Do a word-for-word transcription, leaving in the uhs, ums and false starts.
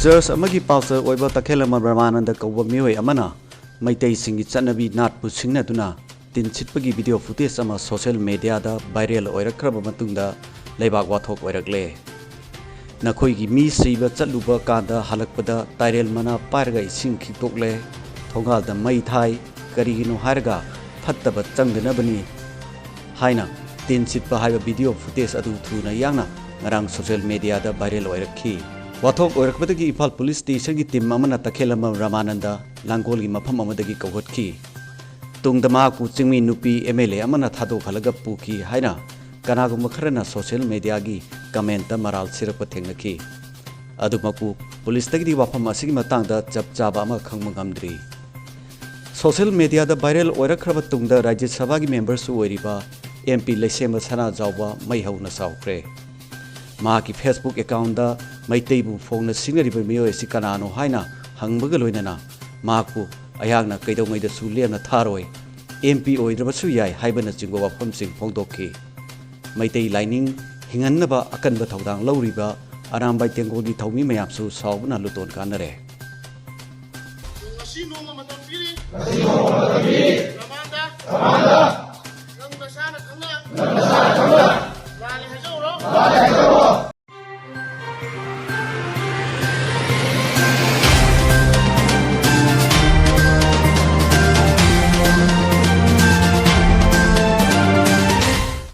ꯆꯔꯆ ꯑꯃꯒꯤ ꯄꯥꯁꯇꯔ ꯑꯣꯏꯕ ꯇꯈꯦꯜꯂꯝꯕꯝ ꯔꯃꯥꯅꯟꯗ ꯀꯧꯕ ꯃꯤꯑꯣꯏ ꯑꯃꯅ ꯃꯩꯇꯩꯁꯤꯡꯒꯤ ꯆꯠꯅꯕꯤ ꯅꯥꯠꯄꯨ ꯁꯤꯡꯅꯗꯨꯅ ꯇꯤꯟ ꯁꯤꯠꯄꯒꯤ ꯚꯤꯗꯤꯑꯣ ꯐꯨꯇꯦꯖ ꯑꯃ ꯁꯣꯁꯤꯌꯦꯜ ꯃꯦꯗꯤꯌꯥꯗ ꯚꯥꯏꯔꯦꯜ ꯑꯣꯏꯔꯛꯈ꯭ꯔꯕ ꯃꯇꯨꯡꯗ ꯂꯩꯕꯥꯛ ꯋꯥꯊꯣꯛ ꯑꯣꯏꯔꯛꯂꯦ꯫ "ꯅꯈꯣꯏꯒꯤ ꯃꯤ ꯁꯤꯕ ꯆꯠꯂꯨꯕ ꯀꯥꯟꯗ ꯍꯜꯂꯛꯄꯗ ꯇꯥꯏꯔꯦꯜ ꯃꯅꯥ ꯄꯥꯏꯔꯒ ꯏꯁꯤꯡ ꯈꯤꯛꯇꯣꯛꯂꯦ, ꯊꯣꯡꯒꯥꯜꯗ ꯃꯩ ꯊꯥꯏ, ꯀꯔꯤꯒꯤꯅꯣ ꯍꯥꯏꯔꯒ ꯐꯠꯇꯕ ꯆꯪꯗꯅꯕꯅꯤ" ꯍꯥꯏꯅ ꯇꯤꯟ ꯁꯤꯠꯄ ꯍꯥꯏꯕ ꯚꯤꯗꯤꯑꯣ ꯐꯨꯇꯦꯖ ꯑꯗꯨ ꯊꯨꯅ ꯌꯥꯡꯅ ꯉꯔꯥꯡ ꯁꯣꯁꯤꯌꯦꯜ ꯃꯦꯗꯤꯌꯥꯗ ꯚꯥꯏꯔꯦꯜ ꯑꯣꯏꯔꯛꯈꯤ꯫ ꯋꯥꯊꯣꯛ ꯑꯣꯏꯔꯛꯄꯗꯒꯤ ꯏꯝꯐꯥꯜ ꯄꯨꯂꯤꯁ ꯁ꯭ꯇꯦꯁꯟꯒꯤ ꯇꯤꯝ ꯑꯃꯅ ꯇꯈꯦꯜꯂꯝꯕꯝ ꯔꯃꯥꯅꯟꯗ ꯂꯥꯡꯒꯣꯜꯒꯤ ꯃꯐꯝ ꯑꯃꯗꯒꯤ ꯀꯧꯈꯠꯈꯤ꯫ ꯇꯨꯡꯗ ꯃꯍꯥꯛꯄꯨ ꯆꯤꯡꯃꯤ ꯅꯨꯄꯤ ꯑꯦꯝ ꯑꯦꯜ ꯑꯦ ꯑꯃꯅ ꯊꯥꯗꯣꯛꯍꯜꯂꯒ ꯄꯨꯈꯤ ꯍꯥꯏꯅ ꯀꯅꯥꯒꯨꯝꯕ ꯈꯔꯅ ꯁꯣꯁꯤꯌꯦꯜ ꯃꯦꯗꯤꯌꯥꯒꯤ ꯀꯃꯦꯟꯇ ꯃꯔꯥꯜ ꯁꯤꯔꯛꯄ ꯊꯦꯡꯅꯈꯤ꯫ ꯑꯗꯨꯃꯛꯄꯨ ꯄꯨꯂꯤꯁꯇꯒꯤꯗꯤ ꯋꯥꯐꯝ ꯑꯁꯤꯒꯤ ꯃꯇꯥꯡꯗ ꯆꯞ ꯆꯥꯕ ꯑꯃ ꯈꯪꯕ ꯉꯝꯗ꯭ꯔꯤ꯫ ꯁꯣꯁꯤꯌꯦꯜ ꯃꯦꯗꯤꯌꯥꯗ ꯚꯥꯏꯔꯦꯜ ꯑꯣꯏꯔꯛꯈ꯭ꯔꯕ ꯇꯨꯡꯗ ꯔꯥꯖ꯭ꯌ ꯁꯚꯥꯒꯤ ꯃꯦꯝꯕꯔꯁꯨ ꯑꯣꯏꯔꯤꯕ ꯑꯦꯝ ꯄꯤ ꯂꯩꯁꯦꯝꯕ ꯁꯅꯥꯖꯥꯎꯕ ꯃꯩ ꯍꯧꯅ ꯁꯥꯎꯈ꯭ꯔꯦ꯫ ꯃꯍꯥꯛꯀꯤ ꯐꯦꯁꯕꯨꯛ ꯑꯦꯀꯥꯎꯟꯗ ꯃꯩꯇꯩꯕꯨ ꯐꯣꯡꯅ ꯁꯤꯡꯅꯔꯤꯕ ꯃꯤꯑꯣꯏ ꯑꯁꯤ ꯀꯅꯥꯅꯣ ꯍꯥꯏꯅ ꯍꯪꯕꯒ ꯂꯣꯏꯅꯅ ꯃꯍꯥꯛꯄꯨ "ꯑꯩꯍꯥꯛꯅ ꯀꯩꯗꯧꯉꯩꯗꯁꯨ ꯂꯦꯝꯅ ꯊꯥꯔꯣꯏ, ꯑꯦꯝ ꯄꯤ ꯑꯣꯏꯗ꯭ꯔꯕꯁꯨ ꯌꯥꯏ" ꯍꯥꯏꯕꯅꯆꯤꯡꯕ ꯋꯥꯐꯝꯁꯤꯡ ꯐꯣꯡꯗꯣꯛꯈꯤ꯫ ꯃꯩꯇꯩ ꯂꯥꯏꯅꯤꯡ ꯍꯤꯡꯍꯟꯅꯕ ꯑꯀꯟꯕ ꯊꯧꯗꯥꯡ ꯂꯧꯔꯤꯕ ꯑꯔꯥꯝꯕꯥꯏ ꯇꯦꯡꯒꯣꯜꯒꯤ ꯊꯧꯃꯤ ꯃꯌꯥꯝꯁꯨ ꯁꯥꯎꯕꯅ ꯂꯨꯇꯣꯟ ꯀꯥꯟꯅꯔꯦ꯫ ꯉꯁꯤ ꯅꯣꯡꯃ ꯃꯇꯝ ꯄꯤꯔꯤ꯫ ꯔꯃꯥꯟꯗ꯫ ꯅꯪ ꯅꯁꯥꯅ ꯈꯪꯅ꯫